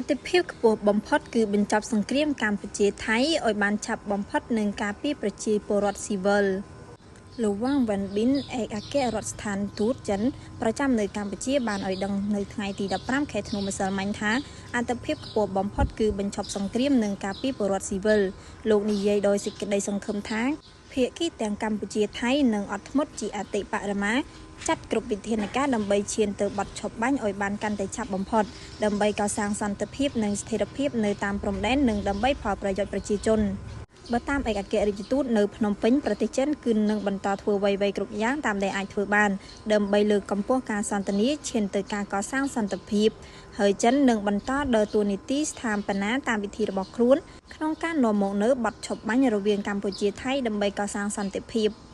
អាទិភាពខ្ពស់បំផុតគឺបញ្ចប់សង្គ្រាមកម្ពុជា-ថៃឲ្យបានឆាប់បំផុតនិងការពារប្រជាពលរដ្ឋស៊ីវិល។ លោក វ៉ាង វិនប៊ីន ឯកអគ្គរដ្ឋស្ថានទូតចិនប្រចាំនៅកម្ពុជាបានឲ្យដឹងនៅថ្ងៃទី15 ខែធ្នូម្សិលមិញថា អាទិភាពខ្ពស់បំផុតគឺបញ្ឈប់សង្គ្រាមនិងការពារពលរដ្ឋស៊ីវិល។ លោកនិយាយដោយសេចក្តីសង្ឃឹមថា ភាគីទាំងកម្ពុជាថៃនឹងអត់ធ្មត់ជាអតិបរមាចាត់គ្រប់វិធានការដើម្បីឈានទៅបទឈប់បាញ់ឲ្យបានកាន់តែឆាប់បំផុត ដើម្បីកសាងសន្តិភាពនិងស្ថិរភាពនៅតាមព្រំដែននិងដើម្បីផលប្រយោជន៍ប្រជាជន។ បើតាមឯកអគ្គរដ្ឋទូតនៅភ្នំពេញ ប្រទេសចិនគឺនឹងបន្តធ្វើអ្វីៗគ្រប់យ៉ាងតាមដែលអាចធ្វើបាន ដើម្បីលើកកម្ពស់ការសន្ទនាឈានទៅការកសាងសន្តិភាព ហើយចិននឹងបន្តដើរតួនាទីស្ថាបនាតាមវិធីរបស់ខ្លួនក្នុងការនាំមកនូវបទឈប់បាញ់រវាងកម្ពុជាថៃដើម្បីកសាងសន្តិភាព។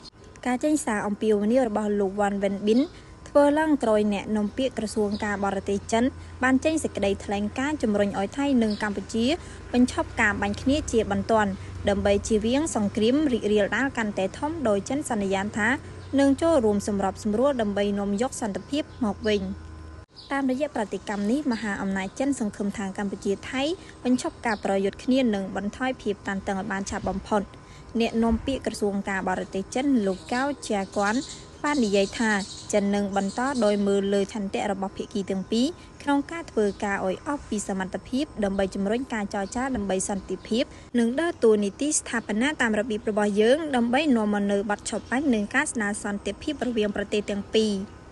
ការចេញសារអំពាវនាវរបស់លោក វ៉ាន់ វិនប៊ីន ធ្វើឡើងក្រោយអ្នកនាំពាក្យក្រសួងការបរទេសចិនបានចេញសេចក្តីថ្លែងការណ៍ជំរុញឲ្យថៃនិងកម្ពុជាបញ្ឈប់ការបាញ់គ្នាជាបន្ទាន់ ដើម្បីជៀសវាងសង្គ្រាមរីករាលដាលកាន់តែធំដោយចិនសន្យាថានឹងចូលរួមសម្របសម្រួលដើម្បីនាំយកសន្តិភាពមកវិញ។ តាមរយៈប្រតិកម្មនេះ មហាអំណាចចិនសង្ឃឹមថាកម្ពុជាថៃបញ្ឈប់ការប្រយុទ្ធគ្នានិងបន្ថយភាពតានតឹងឲ្យបានឆាប់បំផុត។ អ្នកនាំពាក្យក្រសួងការបរទេសចិនលោកកៅជាគួនបាននិយាយថា ចិននឹងបន្តដោយមើលលើឆន្ទៈរបស់ភាគីទាំងពីរក្នុងការធ្វើការឲ្យអស់ពីសមត្ថភាពដើម្បីជំរុញការចរចាដើម្បីសន្តិភាពនិងដើរតួនាទីស្ថាបនាតាមរបៀបរបស់យើងដើម្បីនាំមកនូវបទឈប់បាញ់និងការស្ដារសន្តិភាពរវាងប្រទេសទាំងពីរ។